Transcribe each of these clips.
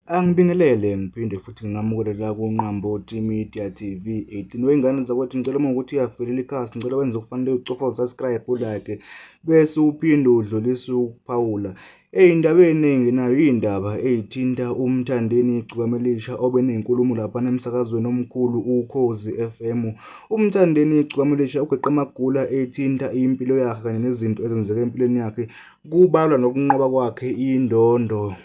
Angibingelele ngiphinde futhi nginamukele la kuNqambothi Media TV 18. Wey'ngane zakwethu, ngicela uma ukuthi uyavelela ikhasi, ngicela wenze okufanele, ucofa u-subscribe, u-like, bese uphinde udlulise ukuphawula. Ey'ndabeni ey'ngenayo, iy'ndaba ey'thinta uMthandeni Igcokama Elisha obenenkulumo laphana emsakazweni omkhulu Ukhozi FM. UMthandeni Igcokama Elisha ugeqe amagula ethinta impilo yakhe kanye nezinto ezenzeka empilweni yakhe, kubalwa nokunqoba kwakhe indondo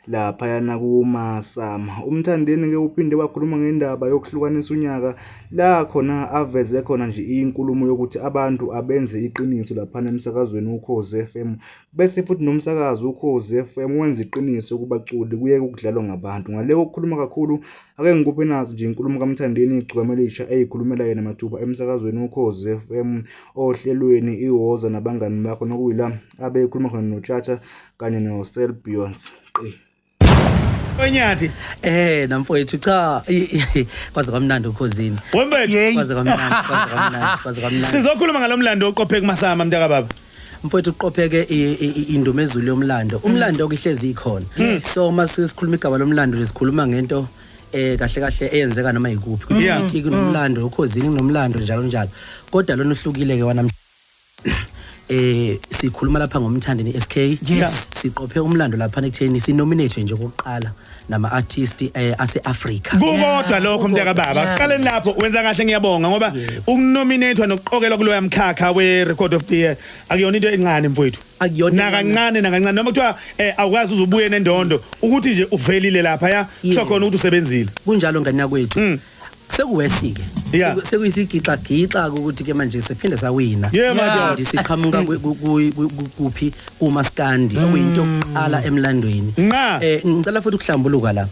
laphayana kuMasama. UMthandeni-ke uphinde wakhuluma ngendaba yokuhlukanisa unyaka la khona aveze khona nje inkulumo yokuthi abantu abenze iqiniso laphana emsakazweni Ukhozi FM, bese futhi nomsakazo Ukhozi FM wenza iqiniso kubaculi, kuyeke ukudlalwa ngabantu. Ngale kokukhuluma kakhulu, ake ngikuphe nazi nje inkulumo kaMthandeni Igcokama Elisha eyikhulumela yena mathupha emsakazweni Ukhozi FM ohlelweni iWoza Nabangani Bakho, nokuyila abekhuluma khona noTshatha kanye noSel Beyonce. Qi. Onyathi. Namfowethu, cha, kwaze kwamnandi uKhozini. Wemfethu. Kwaze kwamnandi, kwaze kwamnandi, kwaze kwamnandi. Sizokhuluma ngalomlando oqophe kuMasama, mntaka baba. Mfowethu, uqopheke indumezulu yomlando. Umlando okuhlezi ikhona. So mase sikhuluma igama lomlando, lesikhuluma ngento kahle kahle eyenzeka noma yikuphi. Kupolitiki kunomlando, uKhozini kunomlando, njalo njalo. Kodwa lona uhlukile ke wanamhlanje. Sikhuluma lapha ngoMthandeni SK. Siqophe umlando lapha ekutheni sinominate nje okokuqala nama artist ase Africa. Kukodwa lokho, mntaka baba. Siqaleni lapho, wenza kahle, ngiyabonga, ngoba ukunominatwa nokuqokelwa kuloya mkhakha we Record of the Year akuyona into encane, mfowethu. Akuyona. Nakancane, nakancane, noma kuthiwa awukwazi uzubuye nendondo, ukuthi nje uvelile lapha ya kusho khona ukuthi usebenzile. Kunjalo, ngane yakwethu. Sekuwesi ke. Sekuyisigixa gixa ukuthi ke manje siphinde sawina. Yeah, my God. Kanti siqhamuka kuphi kumaskandi, okuyinto yokuqala emlandweni. Nqa. Ngicela futhi ukuhlambuluka la.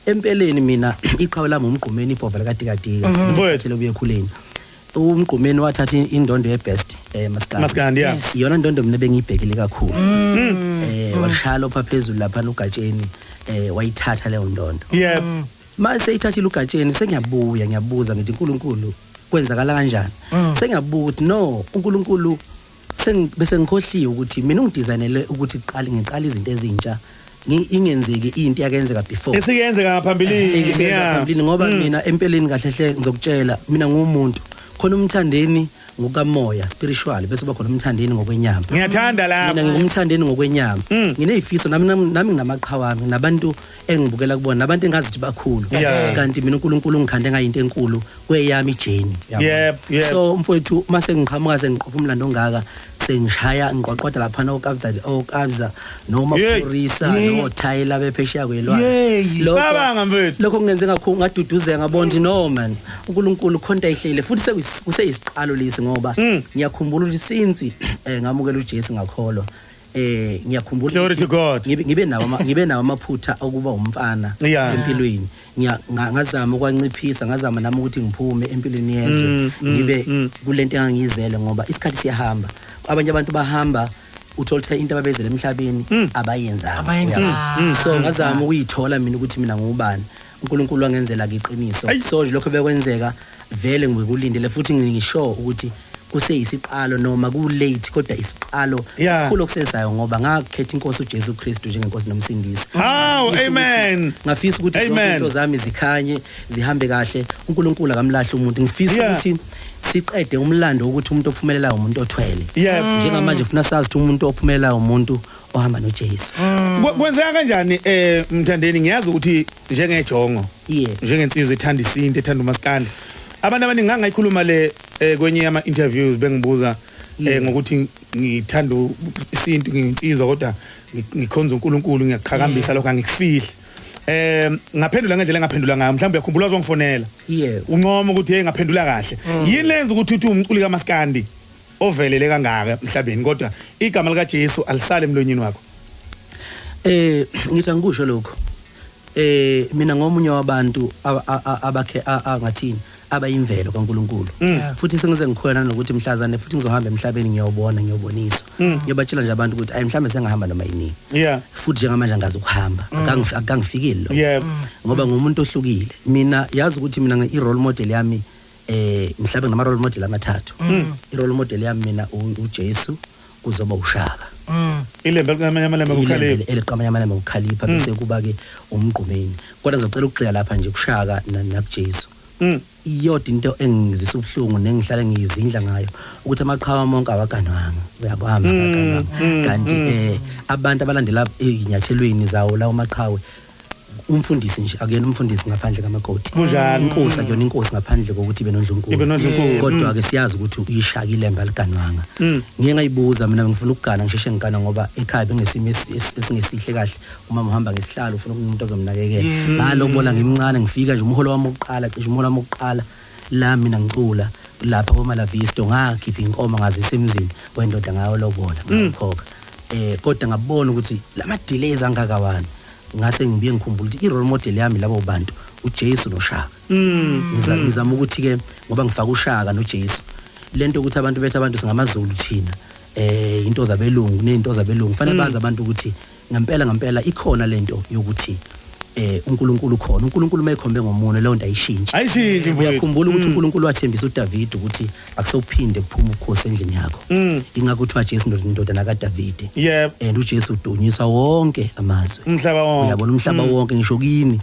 Empeleni mina iqhawe lami uMgqumeni, ibhova likaDikadika. Mfowethu. Lobuye ekhuleni. UMgqumeni wathatha indondo ye-best maskandi. Maskandi, yeah. Iyona ndondo mina bengiyibhekile kakhulu. Walishaya lopha phezulu lapha uGatsheni, wayithatha leyo ndondo. Mase ithathile uGatsheni, sengiyabuya ngiyabuza, ngithi, "uNkulunkulu, kwenzakala kanjani?" Sengiyabuka ukuthi no, uNkulunkulu, bese ngikhohliwe ukuthi mina ungidesignele ukuthi kuqale ngiqale izinto ezintsha, ingenzeki into yakenzeka before. Esikenzeka ngaphambilini. Esiyenzeka phambilini, ngoba mina empeleni kahle hle ngizokutshela, mina ngumuntu khona uMthandeni ngokamoya, spiritual, bese kuba khona uMthandeni ngokwenyama. Ngiyathanda Mina lapho. ngingumthandeni ngokwenyama. Nginezifiso nami, nginamaqhawe ami, nabantu engibukela kubona, nabantu engazi ukuthi bakhulu. Kanti mina uNkulunkulu ungikhande ngayinto enkulu kweyami ijourney, uyabona? Yep. So mfowethu, mase ngiqhamuka sengiqopha umlando ongaka, sengishaya ngiqwaqwada laphana oKabza, oKabza noma Phorisa noTyla bephesheya kwelwandle. Cabanga, mfethu. Lokho kungenze ngakho ngaduduzeka, ngabona ukuthi no man, uNkulunkulu khonto ayihlele, futhi kuseyisiqalo lesi, ngoba ngiyakhumbula ukuthi since ngamukela uJesu, ngakholwa, ngiyakhumbula Glory ukuthi to God. ngibe nawo amaphutha okuba umfana empilweni. Ngazama ukwanciphisa, ngazama nami ukuthi ngiphume empilweni yezwe, ngibe kulento engangiyizele, ngoba isikhathi siyahamba. Abanye abantu bahamba, uthola ukuthi into ababezele emhlabeni abayenzanga. Abayenzanga. Uyabo? So ngazama ukuyithola mina ukuthi mina ngubani. UNkulunkulu wangenzela iqiniso. So nje lokho bekwenzeka vele ngikulindele, futhi ngisho ukuthi kuseyisiqalo, noma ku late, kodwa isiqalo kukhulu okusezayo, ngoba ngakhetha inkosi uJesu Kristu njengenkosi nomsindisi. Hawu, amen. Ngafisa ukuthi zonke Amen. into zami zikhanye, zihambe kahle. uNkulunkulu akamlahli umuntu. Ngifisa ukuthi siqede umlando wokuthi umuntu ophumelelayo umuntu othwele. Njengamanje funa sazi ukuthi umuntu ophumelelayo umuntu ohamba noJesu. Kwenzeka kanjani, Mthandeni? Ngiyazi ukuthi njengejongo, njengensizwa ethanda isintu, ethanda umaskandi, abantu abaningi ngangayikhuluma le kwenye yama interviews, bengibuza ngokuthi ngithanda isintu, ngiyinsizwa, kodwa ngikhonza uNkulunkulu, ngiyaqhakambisa lokho, angikufihli. Ngaphendula ngendlela engaphendula ngayo. Mhlawumbe uyakhumbula, wazongifonela uncoma ukuthi hey, ngaphendula kahle. Yini lenza ukuthi uthi umculi kaMaskandi ovelele kangaka emhlabeni, kodwa igama lika Jesu alisale emlonyeni wakho? Ngithi angikusho lokho. Mina ngomunye wabantu abakhe angathini, abayimvelo kaNkuluNkulu. Futhi sengize ngikhona nokuthi mhlazane futhi ngizohamba emhlabeni, ngiyobona, ngiyoboniswa. Ngiyobatshela nje abantu ukuthi ayi, mhlambe sengahamba noma yinini. Futhi njengamanje angazi ukuhamba. Akangifikeli lo. Ngoba ngumuntu ohlukile. Mina yazi ukuthi mina i-role model yami, mhlawumbe ngama role model amathathu. I-role model yami mina uJesu, kuzoba uShaka. Ilembe eliqamanye amalembe ngokukhalipha. Eliqamanye amalembe ngokukhalipha bese kuba ke umgqumeni. Kodwa ngizocela ukugxila lapha nje kuShaka nakuJesu. Iyodwa into engizisa ubuhlungu nengihlale ngiyizindla ngayo ukuthi amaqhawe amonke awaganwanga, uyabamba akaganwanga. Kanti abantu abalandela ezinyathelweni zawo lawo maqhawe, umfundisi nje akuyena umfundisi ngaphandle kamakoti. Inkosi akuyona inkosi ngaphandle kokuthi ibe nondlunkulu. Kodwa ke siyazi ukuthi uyishaka ilembe aliganwanga. Ngiye ngayibuza mina ngifuna ukugana ngisheshe ngigana ngoba ekhaya bengesimo esingesihle kahle. Umama uhamba ngesihlalo ufuna umuntu ozomnakekela. Ngalobola ngimncane ngifika nje umholo wami wokuqala cishe umholo wami wokuqala la mina ngicula lapha koMalavisto ngakhipha inkomo ngazisa emzini wendoda ngayolobola ngakhokha. Kodwa ngabona ukuthi lama delays angakawani. Ngase ngibuye ngikhumbula ukuthi i-role model yami labo bantu uJesu noShaka. Ngizama ukuthi ke ngoba ngifaka uShaka noJesu lento ukuthi abantu bethu abantu singamaZulu thina into zabelungu nezinto zabelungu fanele bazi abantu ukuthi ngempela ngempela ikhona lento yokuthi uNkulunkulu ukhona. uNkulunkulu mayikhombe ngomunwe leyo nto ayishintshi. Ayishintshi mfowethu. Uyakhumbula ukuthi uNkulunkulu wathembisa uDavid ukuthi akusophinde kuphume ubukhosi endlini yakho. Ingakho kuthiwa Jesu indodana kaDavide. And uJesu udunyiswa wonke amazwe. Umhlaba wonke. Uyabona umhlaba wonke ngisho kini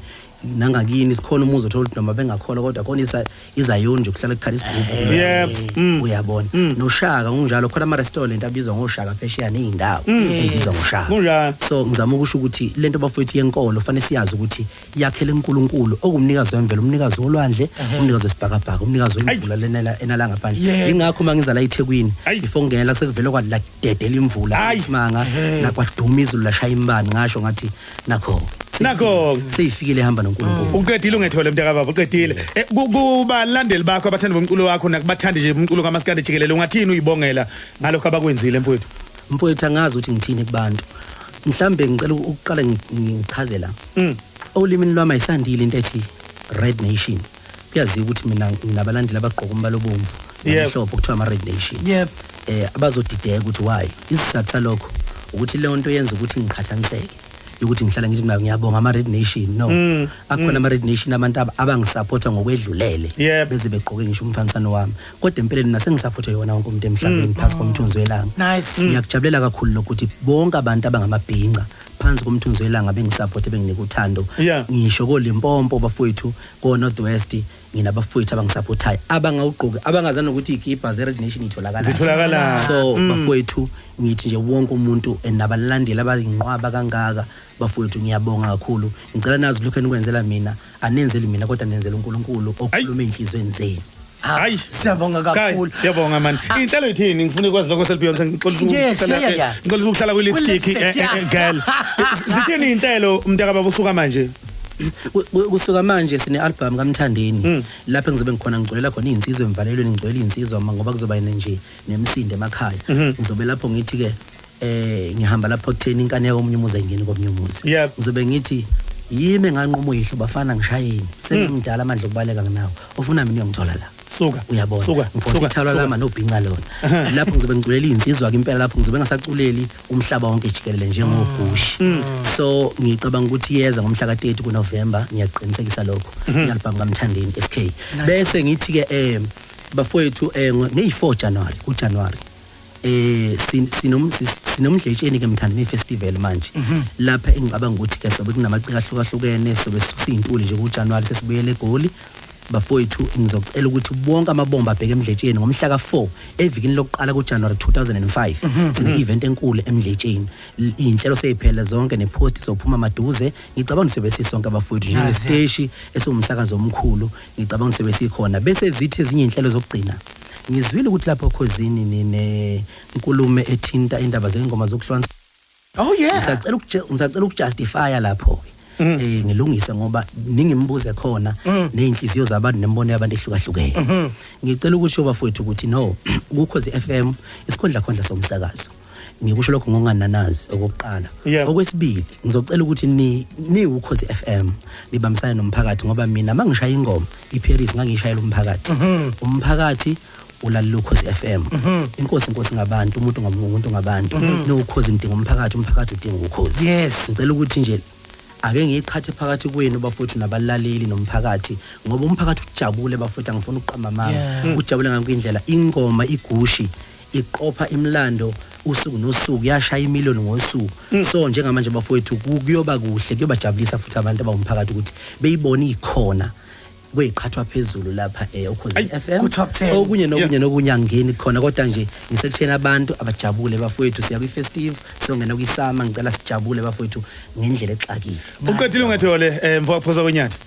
nangakini sikhona umuzi othola ukuthi noma bengakholwa kodwa khona izayoni nje kuhlala kukhala isigubhu. Uyabona. NoShaka kunjalo khona ama restaurant abizwa ngoShaka phesheya nezindawo ezibizwa ngoShaka. So ngizama ukusho ukuthi lento bafowethu yenkolo fanele siyazi ukuthi yakhele uNkulunkulu okumnikazi wemvelo, umnikazi wolwandle, umnikazi wesibhakabhaka, umnikazi wemvula lenela enala ngaphandle. Ingakho mangiza la eThekwini before ngena sekuvele kwa ladedela imvula isimanga la kwaduma izulu lashaya imbani ngasho ngathi nakho nakho seyifikile ehamba noNkulunkulu. Uqedile ungethole mntaka baba, uqedile. Kubalandeli bakho abathanda bomculo wakho nakubathandi nje umculo kaMaskandi jikelele ungathini uyibongela ngalokho abakwenzile mfowethu? Mfowethu angazi ukuthi ngithini kubantu. Mhlambe ngicela ukuqala ngichaze la. Olimini lwami ayisandile into ethi Red Nation. Kuyaziwa ukuthi mina nginabalandeli abagqoka umbala obomvu nomhlophe kuthiwa ama Red Nation. Abazodideka ukuthi why. Isizathu salokho ukuthi leyo nto yenza ukuthi ngiqhathaniseke. Ukuthi ngihlala ngithi mina ngiyabonga ama Red Nation. No. Akhona ama Red Nation abantu abangisupporta ngokwedlulele beze begqoke ngisho umfanisano wami. Kodwa empeleni nasengisupporta yona wonke umuntu emhlabeni phansi komthunzi welanga. Ngiyakujabulela kakhulu lokuthi bonke abantu abangamabhinca phansi komthunzi welanga bengisupporte benginika uthando. Ngisho koLimpopo bafowethu, ko North West nginabafowethu abangisupportayo abangawugqoki abangazana ukuthi ikipa ze Red Nation itholakala. Zitholakala. So bafowethu ngithi nje wonke umuntu nabalandeli abayinqwaba kangaka bafowethu ngiyabonga kakhulu. Ngicela nazi lokho enikwenzela mina, anenzeli mina kodwa nenzela uNkulunkulu okhuluma enhlizweni zenu. Hayi siyabonga kakhulu. Siyabonga man. Inhlelo ithini? Ngifuna ukwazi lokho selBeyonce ngixolisa ngixolisa ukuhlala kwi lipstick girl. Zithini inhlelo mntaka baba usuka manje? Kusuka manje sine album kaMthandeni lapho ngizobe ngikhona ngigcolela khona insizwe emvalelweni, ngigcolela insizwa ngoba kuzoba nje nemisindo emakhaya. Ngizobe lapho ngithi ke ngihamba lapho kutheni inkani yakomunye umuzi ayingeni komunye umuzi. Ngizobe ngithi yimi nganquma uyihlo bafana ngishayeni sengimdala amandla okubaleka nginawo ofuna mina uyongithola la. Suka. Uyabona ngiphosa ithalwa lama nobhinca lona. Lapho ngizobe ngiculela insizwa ke impela, lapho ngizobe ngingasaculeli umhlaba wonke jikelele njengogushi. So ngicabanga ukuthi yeza ngomhla ka-30 kuNovember, ngiyaqinisekisa lokho i-album kaMthandeni SK. Bese ngithi ke bafowethu ngeyi-4 January kuJanuary sinomdletsheni ke Mthandeni Festival manje lapha engicabanga ukuthi ke sobe kunamaciko ahlukahlukene, sobe siyintuli nje kuJanuary sesibuyele eGoli. Bafowethu ngizocela ukuthi bonke amabomba abheke emdletsheni ngomhla ka4 evikini lokuqala kuJanuary 2005. Sine event enkulu emdletsheni, inhlelo seyiphela zonke nepost sophuma maduze. Ngicabanga sobe sisonke abafowethu njengesiteshi esiwumsakazo omkhulu, ngicabanga sobe sikhona. Bese zithi ezinye inhlelo zokugcina ngizwile ukuthi lapho khosini nine nkulumo ethinta indaba zengoma zokuhlonza. Oh yeah. Ngisacela ukujustify lapho ke. Ngilungise ngoba ningimbuze khona nezinhliziyo zabantu nembono yabantu ehlukahlukene. Ngicela ukusho bafowethu ukuthi no Ukhozi FM isikhondla khondla somsakazo. Ngikusho lokho ngokungananazi okokuqala. Okwesibili ngizocela ukuthi ni Ukhozi FM nibambisane nomphakathi ngoba mina mangishaya ingoma iParis ngangishayela umphakathi. Umphakathi ulalela Ukhozi FM. Inkosi inkosi ngabantu, umuntu ngamuntu ngabantu. Nokhozi ngidinga umphakathi, umphakathi udinga ukhozi. Ngicela ukuthi nje ake ngiyiqhathe phakathi kwenu bafowethu nabalaleli nomphakathi ngoba umphakathi ujabule bafowethu, angifuni ukuqamba amanga. Ujabule ngakho indlela ingoma igushi Iqopha imlando usuku nosuku, yashaya imillion ngosuku. So njengamanje bafowethu, kuyoba kuhle, kuyobajabulisa futhi abantu abawumphakathi ukuthi beyibone ikhona kweyiqhathwa phezulu lapha Ukhozini FM Ku top 10. Okunye nokunye nokunye angeni khona, kodwa nje ngisekutheni abantu abajabule bafowethu, siya kwi-festive, siyongena kwi-summer. Ngicela sijabule bafowethu ngendlela exakile. Uqedile ungethole, mfowethu Phosa kwenyathi.